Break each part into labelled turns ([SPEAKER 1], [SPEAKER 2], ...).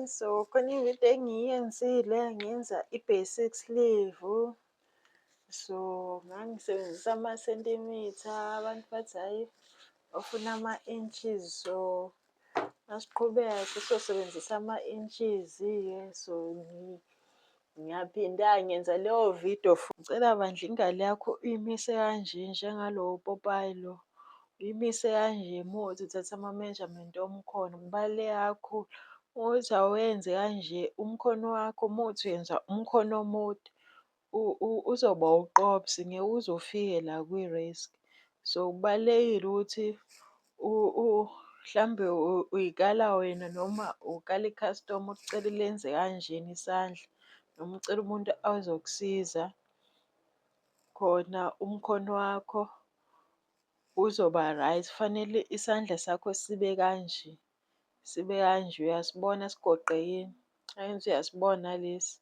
[SPEAKER 1] So khona ividiyo engiyenzile ngenza i-basic sleeve. So ngangisebenzisa amasentimitha, abantu bathi hhayi bafuna ama-inches. So masiqhubeka sesosebenzisa ama-inches-ke. So ngiyaphinda ngenza leyo video. Ngicela bandla ingalo yakho uyimise kanje njengalo popayi lo. Uyimise kanje uma kuwukuthi uthatha ama-measurement omkhono, kubaluleke kakhulu. Uma kuwukuthi awenzi kanje, umkhono wakho uma kuwukuthi uyenza umkhono omude uzoba uqophsi, ngeke uze ufike la kwi-wrist. So kubalulekile ukuthi hlambe uy'kala wena noma ukala i-customer ucele lenze kanjena isandla, noma ucele umuntu azokusiza khona umkhono wakho uzoba right. Kufanele isandla sakho sibe kanje, sibe kanje. Uyasibona sigoqekile? Angithi uyasibona lesi?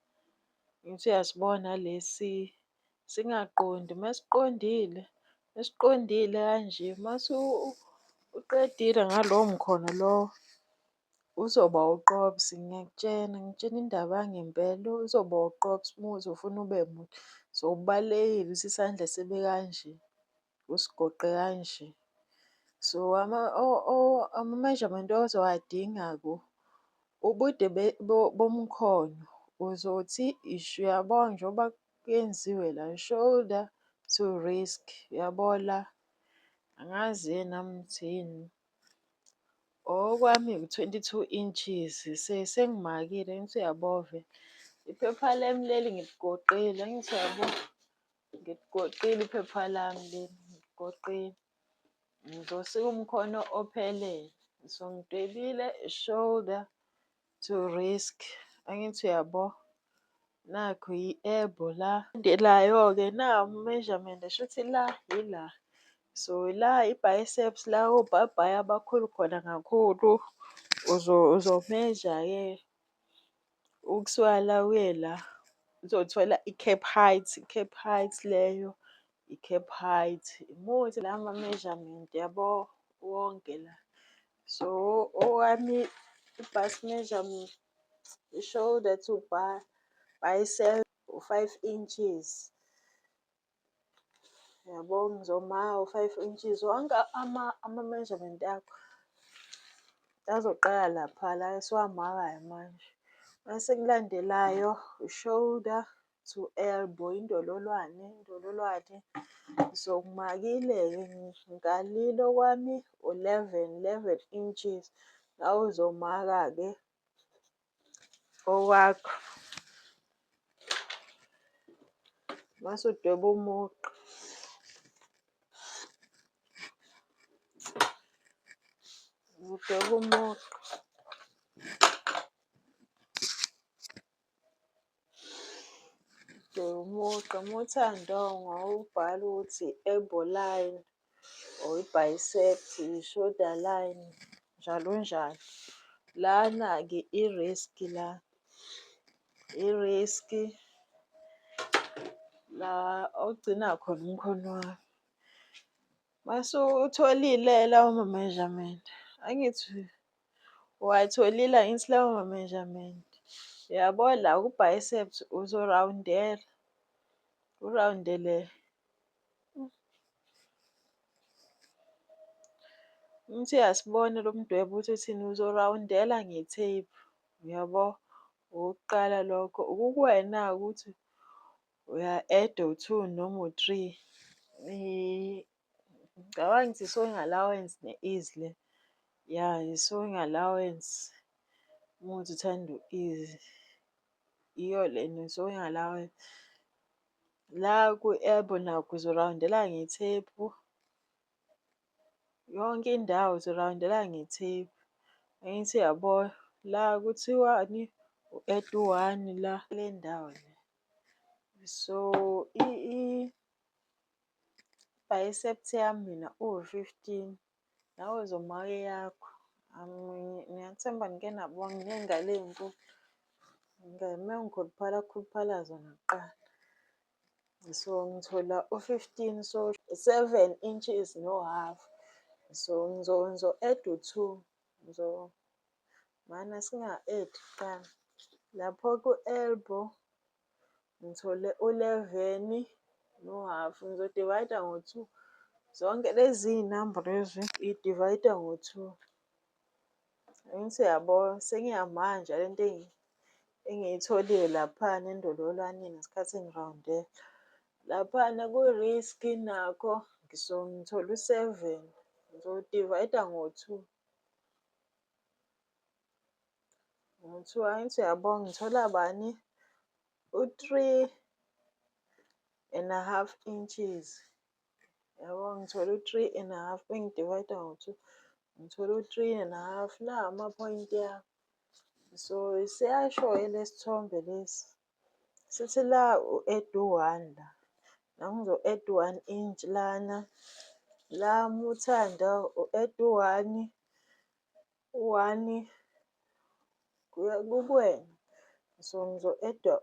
[SPEAKER 1] Angithi uyasibona lesi? Singaqondi, masiqondile, masiqondile kanje, mase uqedile ngalowo mkhono lowo, uzoba uqophsi ngiyakutshena, ngikutshena indaba yangempela. Uzoba uqophsi uma kuwukuthi ufuna ube mude. So kubalulekile ukuthi isandla sibe kanje, usigoqe kanje. So ama-measurement ozowadinga-ke ubude bomkhono uzothi uyabo njengoba kuyenziwe la, shoulder to wrist, uyabo la? Angazi-ke nami ukuthi yini. Okwami u-22 inches, sengimakile angithi uyabo vele. Iphepha lami leli ngiligoqile, angithi uyabo? Ngiligoqile iphepha lami leli, ngiligoqile. Ngizosika umkhono ophelele. So ngidwebile shoulder to wrist, angithi uyabo? Nakhu i-elbow la. Landelayo-ke nawu ama-measurement shuthi la yila. So la i-biceps la obhabhayi abakhulu khona kakhulu, uzo-measure-ke ukusuka la kuye la, uzothola i-cap height, i-cap height leyo, i-cap height. Muthi la ma-measurement yabo wonke la. So owami i-bust measurement, i-shoulder to bicep u-5 inches. Yabo ngizomaka u-5 inches. Wonke ama-measurement akho azoqala lapha la esiwamakayo manje. Mase kulandelayo i-shoulder to elbow, indololwane, indololwane. So ngimakile-ke ngikalile okwami 11, 11 inches. Nawe uzomaka-ke owakho. Mase udweba umugqa. Udweba umugqa. Udweba umugqa, uma uthanda ungawubhala ukuthi i-elbow line or i-biceps, i-shoulder line, njalo njalo. Lana-ke i-wrist la, i-wrist la ogcina khona umkhono wakho. Mase utholile lawo ma-measurement, angithi uwatholile angithi lawo ma-measurement? Uyabo la ku-biceps uzorawundela, urawundele. Angithi uyasibona lo mdwebo ukuthi uthini, uzorawundela nge-tape, uyabo? Okokuqala lokho, kukuwena-ke ukuthi uya-add-a u-two noma u-three. Ngicabanga ukuthi i-sewing allowance ne-ease le. Ya, i-sewing allowance uma kuwukuthi uthanda u-ease. Iyo lena i-sewing allowance. La kwi-elbow nakho uzorawundela ngethephu. Yonke indawo uzorawundela ngethephu. Angithi uyabo? La kuthiwani? U-add u-one la kule ndawo le. So i-biceps yami mina uwu-15. Nawe uzomaka eyakho. Ngiyathemba nike nabona nginey'ngalo ey'nkulu. Uma ngikhuluphala khuluphala zona kuqala. So ngithola u-15, so 7 inches no-half. So ngizo-add u-two. Mana singa-add kuqala. Lapho ku-elbow ngithole u-11 no-half. Ngizo-divide-a ngo-two. Zonke lezi iy'namba lezi uyi-divide-a ngo-two. Angithi uyabo, sengiyamanja le nto engiyitholile laphana endololwaneni ngesikhathi ngirawundela. Laphana ku-wrist nakho ngithole u-7, ngizo-divide-a ngo-two. Ngo-two, angithi uyabo ngithola bani? U-3½ inches. Yabo, ngithole u-3½ mengi-divide-a ngo-two, ngithole u-3½. Nawu amaphoyinti ami. So siyasho-ke lesi thombe lesi, sithi la u-add u-one la, nami ngizo-add u-one inch lana. La uma uthanda u-add u-one, u-one kukuwena. So ngizo-add-a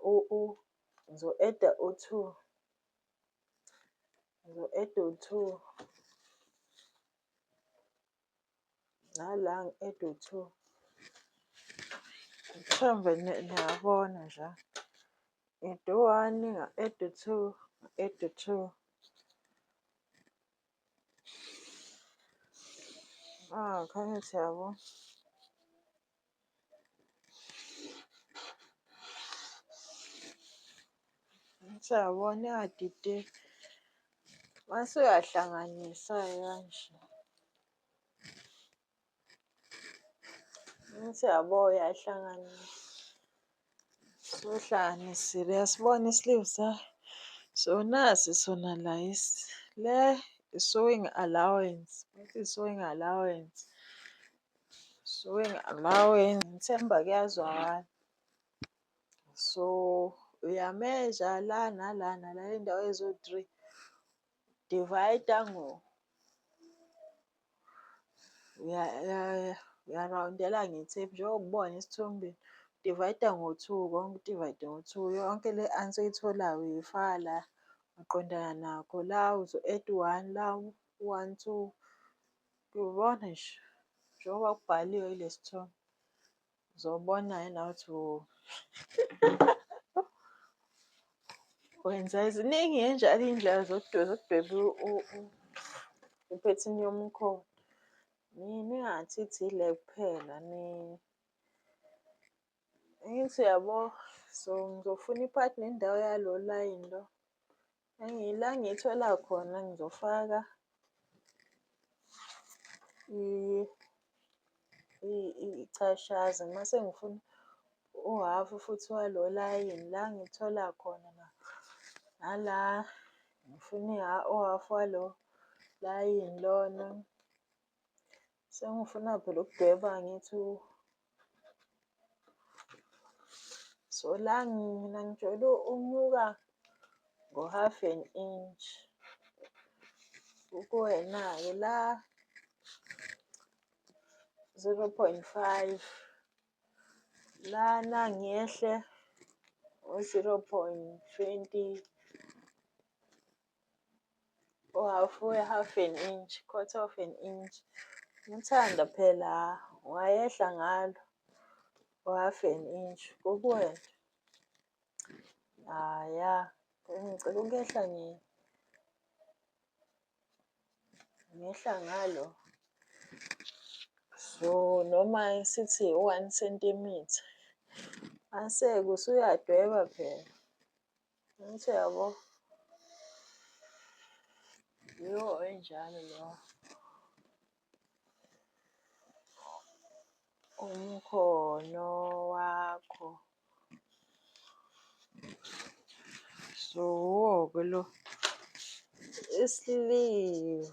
[SPEAKER 1] ngizo-add-a u-two, ngizo-add-a u-two. Nala ngi-add u-two. Mhlawumbe niyabona nje. Ngi-add u-one, nga-add u-two, nga-add u-two. Ah, angithi uyabo. Angithi uyabona ingadideki. Mase uyahlanganisa-ke kanje. Angithi uyabo uyahlanganisa. Usuhlanganisile, uyasibona i-sleeve sakho. So nasi sona la le i-sewing allowance, bathi i-sewing allowance. Sewing allowance, ngithemba kuyazwakala. So uya-measure la nala nala iy'ndawo eziwu-three, divide-a uyarawundela ngethephu njengoba ubona esithombeni. Divide-a ngo-two konke u-divide ngo-two, yonke le answer oyitholayo uyifaka la maqondana nakho. La uzo-add u-one la, u-one two, uyabona nje njengoba kubhaliwe kule sithombe. Uzobona-ke nawe ukuthi wenza ziningi kanjalo iy'ndlela zokudweba iphethini yomkhono. Ningathi ile kuphela. Angithi uyabo, so ngizofuna iphathi nendawo yalo layini lo. La ngiyithola khona ngizofaka ichashaza. Mase ngifuna uhhafu futhi walo layini la ngithola khona nala ngifuna uhhafu walo layini lona. Sengifuna phela ukudweba ngithi so la mina ngijwayele ukunyuka ngo-half an inch. Kukuwena-ke la 0.5, lana ngiyehle ngo-0.20, uhhafu we-half an inch, quarter of an inch. Ngithanda phela ungayehla ngalo u-half an inch, kukuwena. Haya, ngicela ukuyehla ngehla ngalo. So noma sithi u-one centimetre, mase-ke usuyadweba phela. Angithi uyabo? Yiwo enjalo lo umkhono wakho. So wuwo-ke lo i-sleeve,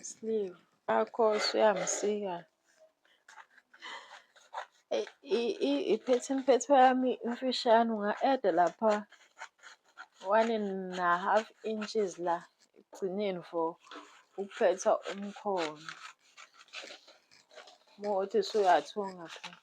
[SPEAKER 1] i-sleeve yakho usuyamsika. I-pattern pattern yami imfishane, unga-add-a lapha 1½ inches la ekugcineni for ukuphetha umkhono. Uma kuwukuthi usuyathunga phela.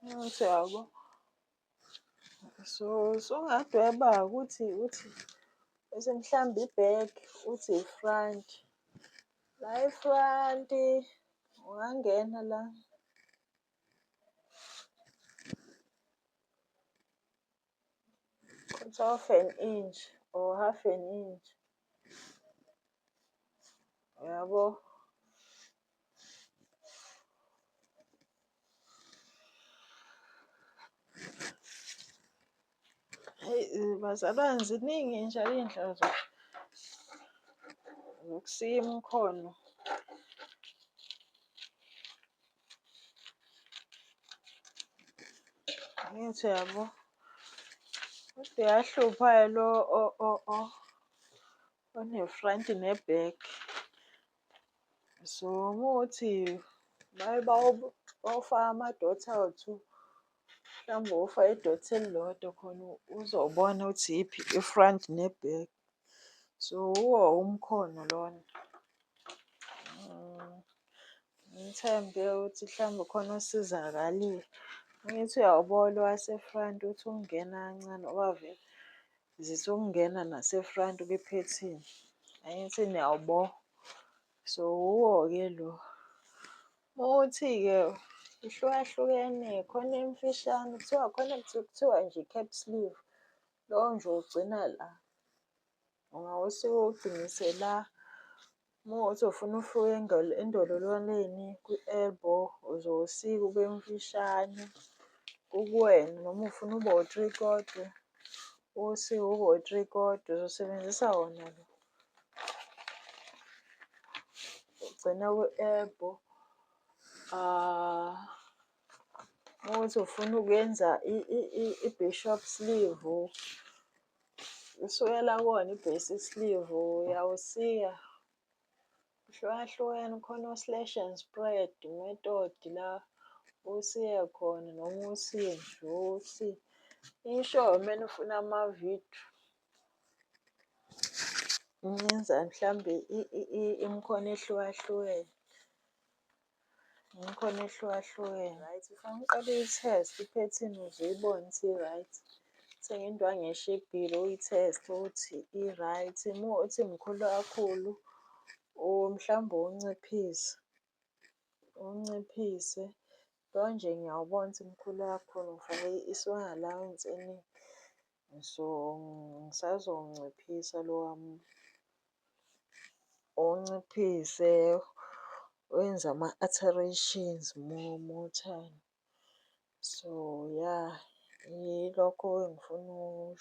[SPEAKER 1] Angithi uyabo? So, usungadweba-ke ukuthi uthi bese mhlawumbe i-back uthi i-front. La e-front-i ungangena la quarter of an inch or half an inch. Uyabo? Hheyi bazalwane ziningi njalo iy'ndlela zokusika imikhono. Angithi uyabo? Kodwa uyahlupha-ke lo one-front ne-back. So uma kuwukuthi baye bawufake ama-dot awu-two, mhlawumbe wofaka i-dot elilodwa khona uzobona ukuthi iyiphi i-front ne-back. So wuwo umkhono lona. Ngithembe ukuthi mhlawumbe khona osizakalile. Angithi uyawubona lo wase-front uthi ukungena kancane ngoba vele zithi ukungena nase-front kwiphethini. Angithi niyawubo? So wuwo-ke lo. Uma kuwukuthi-ke ihlukahlukene khona emfishane kuthiwa khona kuthiwa nje i-cap sleeve. Lowo nje uwugcina la, ungawusika uwugcinise la. Uma kuwukuthi ufuna ufike endololwaneni kwi-elbow, uzowusika ube mfishane, kukuwena noma ufuna ube u-three kota, uwusike ube u-three kota, uzosebenzisa wona lo. Ugcina kwi-elbow. Uma kuwukuthi ufuna ukuyenza i-bishop sleeve, isukela kuwona i-basic sleeve, uyawusika. Kuhlukahlukene khona o-slash and spread method la usike khona noma usike nje usike. Ngisho mina ufuna amavidiyo. Ngenza mhlawumbe imikhono ehlukahlukene. Imikhono ehlukahlukene. Right, kufanele uqale uyi-test-e iphethini ukuze uyibone ukuthi i-right. Uthenge indwangu eshibhile uyi-test-e ukuthi i-right. Uma kuwukuthi mkhulu kakhulu mhlawumbe uwunciphise, uwunciphise. Lo nje ngiyawubona ukuthi mkhulu kakhulu ngifake i-sewing allowance eningi. So, ngisazowunciphisa lo wami. Uwunciphise wenze ama-alterations mowuthanda. So ya, yilokho engifuna.